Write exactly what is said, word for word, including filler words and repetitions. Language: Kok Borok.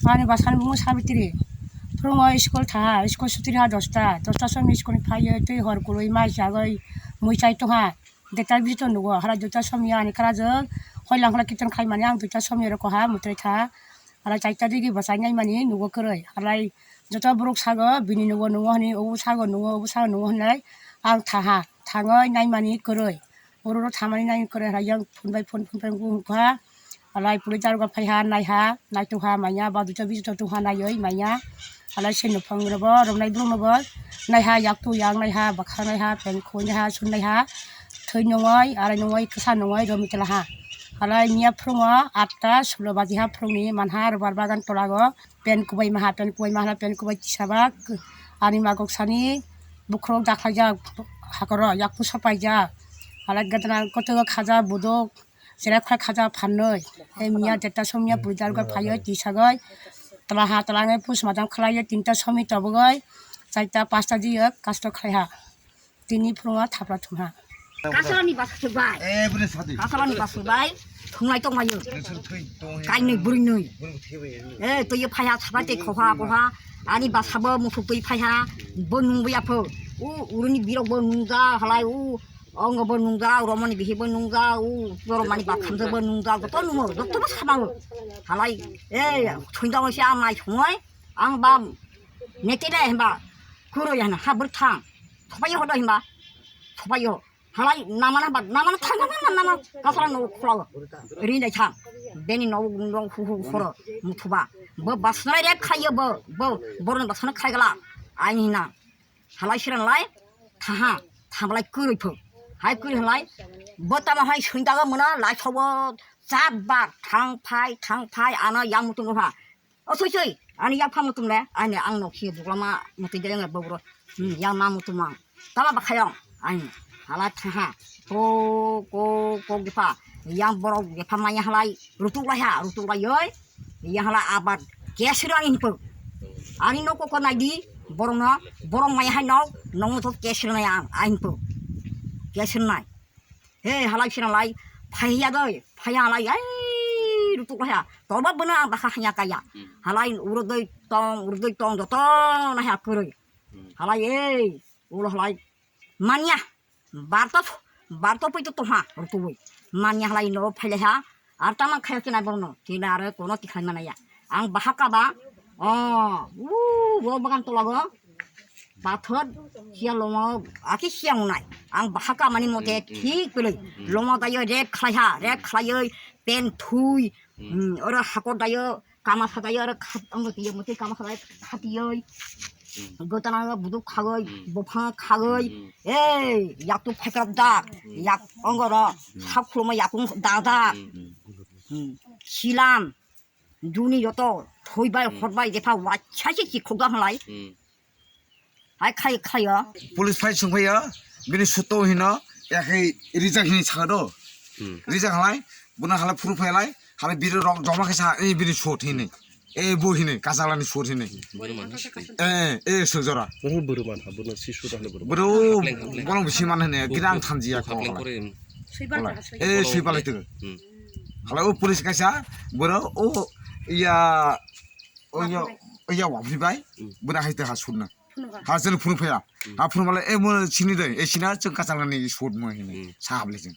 Ani bwsani bumo Sabitri. Phwrwngo school thaha, school sutiri ha dosta. Dosta somni school ni phaiwi twi hor kwrwi mai chagwi mui chai tongha. Deta bisi to nugo, hara duita somni ani kwrajwk. Hoilang hola kiton khaimani ang duita somni roko ha mwtai tha. Hara chaita digi bwsai naimani nugo kwrwi. Harai joto borok sago bini nugo nugo hwnwi, obo sago nugo, obo sago nugo hwnwi ang thaha. Thangwi naimani kwrwi. Oro ro thamani nai kwrwi hai yang phone bai phone, phone bai wngkha. Alai police daroga phaiha, naiha, naitokha manya, ba duita bijoto tongha naiwi manya. Alai se nuphang robo, romnai borok nobo naiha, yak tu yang naiha, bwkha naiha, peng khoi naiha, sun naiha, thwi nungoi, alai nungoi, kwsa nungoi, romwi twlaha. Alai miya phwrwngo atta sulo baji ha phwrwngni manha, robar bagan tolago. Pen kubai maha, pen kubai maha, pen kubai tisaba, ani magok sani bukhurok dakhlaijak, hakoro yakung sapaijak, alai gadana kotogo khaja buduk, cherai khwlai khaja phanwi. Ei miya deta somya puri dalgoi phaiyo tisagoi, twlaha twlanwi push madam khlaiyo tinta somni tobogoi, chaita pasta diyo kasto khlaiha. Tini phwrwngo thapra thumha. Kasalani basa se bai. Eh, bwrwi sadi. Kasalani basa bai. Thunglai tong mayo. Nang sir thwi tong he. Kainwi bwrwi nwi. Bwrwi thwi bai. Eh, to ye phaiha sabai te khoha khoha. Ani basa bo muthuk twi phaiha. Bo nung bo yapho. U uruni birok bo nungja halai u. Ongo bo nungja, romoni bihi bo nungja, u boromani bakham bo nungja. Joto nungo, joto bo samao. Halai, eh, thunja mo se amai thungoi. Ang ba nete dai hemba. Kuro ya na ha bwrthang. Thopai hodo hemba. Thopai ho. Halai namana ba, namana thangna na nama kasara no khulao. Ri dai thang. Beni no no hu hu khoro muthuba. Bo basna rep khayo bo, bo borno basna khaigala. Aini na. Halai siran lai thaha, thamlai kwrwi pho. Hai kwrwi halai bo tama hai sunda ga muna lai thobo chat ba thang phai, thang phai ano yang mutung ha. O soi soi, ani yak pha mutum le, ani ang nok si buklama muti de yang bobro. Hmm, yang ma mutum ang. Tama ba khayong, ani hala thaha. Ko, ko, ko gepa, yang borok gepa maya halai, rutuk lai ha, rutuk lai oi. Yang hala abat, kesir ani hipo. Ani nok ko nai di, borok no, borok maya hai nok, nok to kesir nai ang, ani po. Kesir nai. He halai sira lai phaiya doi, phaiya lai ai rutuk lai ha. Toba bwna ang baka hanya kaya. Hmm. Halai uro doi tong, uro doi tong joto na ha kwrwi. Hmm. Halai ei ulo halai manya barto barto pui to toha rutuwi. Manya halai no phai lai ha. Ar tamang khayo kina borno kina ar kono tikhai manaya. Ang bahaka ba, oh, uh, bo bagan tolago. Pathor sia lomo aki sia unai. Ang bahaka mani mote thik pele. Lomo dayo rep khlaiha, rep khlaioi pen thui. Hmm, oro hakor dayo kama sadayo oro khat ang tiyo mote kama sadai khatioi. Gotana buduk khagoi, bophang khagoi. Ei, yak tu phaikra dak, yak ongoro, sak khuluma yakung dadak. Hmm, silam. Juni joto thoi bai hor bai jepha waisa se chikhok da halai. Hmm. Hai khai khai o. Police phai sung phai o, bini suto hino, ya khai rijak hini sa do. Hmm. Rijak halai, buna halai phuru phai lai, halai biri rok joma khe sa, e bini sut hini. E bo hini, kajalani sut hini. Buru man ha sut. E, e sujora. Buru buru man ha, buru si sut ha buru. Buru, hapleng, hapleng. Bolong bisi man hini, gidang thanji ya ko halai. Suibar Bolai. Tha, suibar. Eh, suibar. Suibar lai tu. Hmm. Hala o police kaisa, boro o iya, o iya, iya wa phri bai, hmm, boro hai ta ha sunna. Phunu ka. Ha sel phunu phaya. Hmm. Ha phunu bale e mo sini dai, e sina chang kachang ni sud mo hini. Hmm. Sa hable jeng.